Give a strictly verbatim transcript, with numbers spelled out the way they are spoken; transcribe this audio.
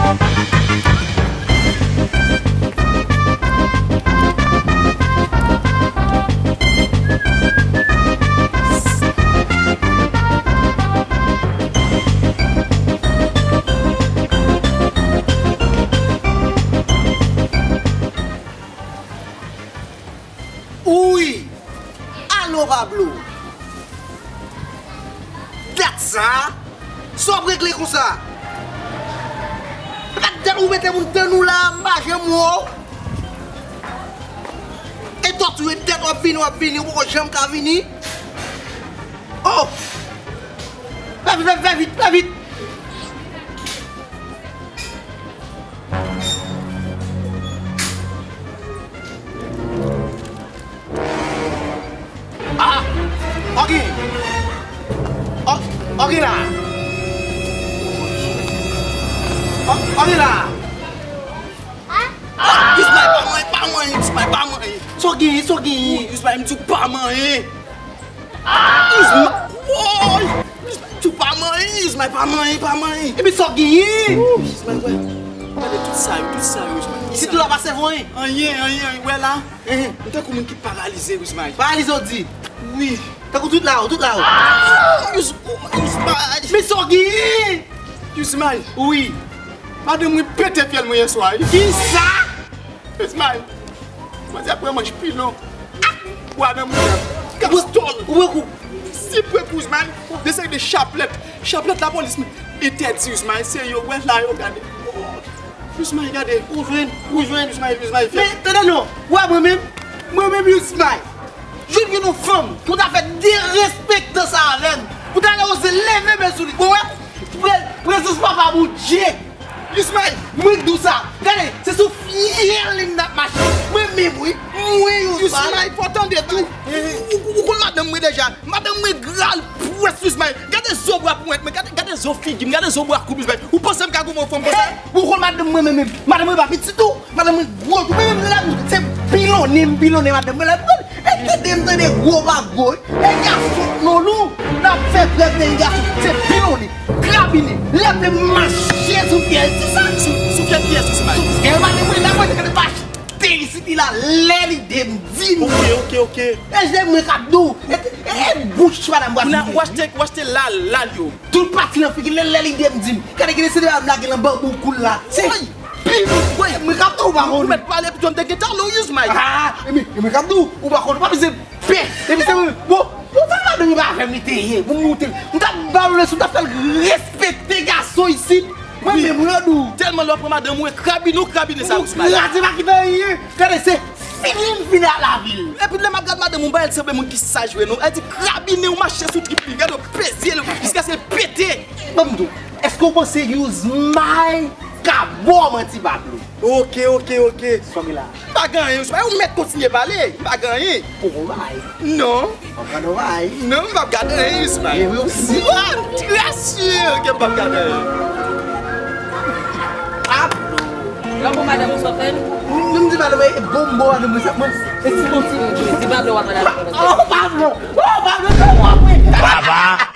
Wi! Alo, Pablo! Dat sa? Sa w ap regle konsa? Gad dat ou mete moun tann ou la, m pa janm wè w. E tòti w, e dat w ap vini, w ap vini, ou poko janm ka vini. Oh! Fè vit, fè vit, fè vit, fè vit! Ah! Ok! O-, ok la! O-, ok la! Ah! Ismaël, pa manyen, pa manyen, Ismaël, pa manyen! Sa w genyen, sa w genyen? Ismaël, m di w pa manyen! Ismaël, woy! Ismaël, di w pa manyen, Ismaël, pa manyen, pa manyen! Epi sa w genyen? Ismaël, wè. Gade tout sa yo, tout sa yo, Ismaël. Tout sa yo. Sitou la pa sèvi anyen. Anyen, anyen, anyen, wè la. Ehe. M tankou moun ki paralize, Yousmay. Paralize, w di? Wi. Tankou tout la, w, tout la, w. Ah, Yous-, Yousmay. Men sa w genyen? Yousmay. Wi. Madanm mwen pete fyèl mwen yè swa, wi. Kisa? Yousmay. Manzè pran manch pilon. Ak madanm mwen. Gastòl. Ou pran kou. Si pran kou, Yousmay. De seri de chaplèt. Chaplèt lapolis entèdi, Yousmay. Se yo, wè la, yo gade. Yousmay, gade. Ou jwenn, ou jwenn. Yousmay, Yousmay, fè. Men, tande non. Ou wè mwen menm? Mwen menm, Yousmay. Jwenn gen yon fanm ki w ta fè derespektan sa avè m. Ou ta oze leve men sou li. Ou wè? Pre-, prezans papa Bondye. Yousmay. Mwen k di w sa. Gade, se sou fyèl li n ap mache. Mwen menm, wi. Mwen, Yousmay. Yousmay, fò tande tou. Ou, ou, ou konn madanm mwen deja. Madanm mwen gra l pwès, Yousmay. Gade zo bwa pwent mwen, gade, gade zo figi m, gade zo bwa koub, Yousmay. Ou panse m ka goumen yon fanm konsa? Ou konn madanm mwen menm, menm. Madanm mwen pa pitit ou. Madanm mwen gwo tou. Mwen menm, se pilonnen, m pilonnen madanm mwen la. E tande m tande gwo pa gwo. E gason non nou. N ap fè prèv de gason. Se pilonnen, krabinen. Lè m vle mache sou fyèl, se sa. Sou, sou fyèl kiyès, Yousmay? Sou fyèl madanm mwen la, mwen te ka pa Felisite la lè lide m di m. Ok, ok, ok. E se mwen k ap di w. E, e, e bouch madanm Bwazili. Ou achte, ou achte lal, lal yo. Tout pati nan figi l, lè lide m di m. Gade, gade, se de m lage nan banbou kou l la. Se pi, woy, mwen k ap di w pa konnen. Ou mèt pale pito m te gen talon, Yousmay. Ah, e mwen, e mwen k ap di w, ou pa konnen, ou pa bezwen pè. E mwen, se mwen, bon, bon, sa madanm mwen pa fè m li te ye, pou m moute. M t ap ba w leson, m t ap fè l respekte gason isit. Mwen menm, mwen di w. Tèlman lè w pran madanm ou, e krabinen ou krabinen sa, Yousmay. Ou kraze pa kite anyen. Gade, se fini m fini ak lavi l. Epi lè m ap gade madanm ou, m ba l sanble moun ki saj vre, non. Èl di krabinen ou mache sou trip li. Gade w peze l jiskaske l pete. Ban m di w, èske w panse Yousmay ka ba w manti, Pablo? Ok, ok, ok. Sa w gen la? M pa gen anyen, Yousmay. Ou mèt kontinye pale. M pa gen anyen. Ou konn bagay? Non. W ap gade yon bagay? Non, m p ap gade anyen, Yousmay. E vre ou si? Wa, m trè si ke m p ap gade anyen. Pablo. Lè w bon madanm ou sa w fè l? M, m di madanm mwen, e bon m bon madanm mwen, sa mwen, e si bon si. Di Pablo w ap madanm mwen. Oh, Pablo! Oh, Pablo, se w ap mwen. Papa!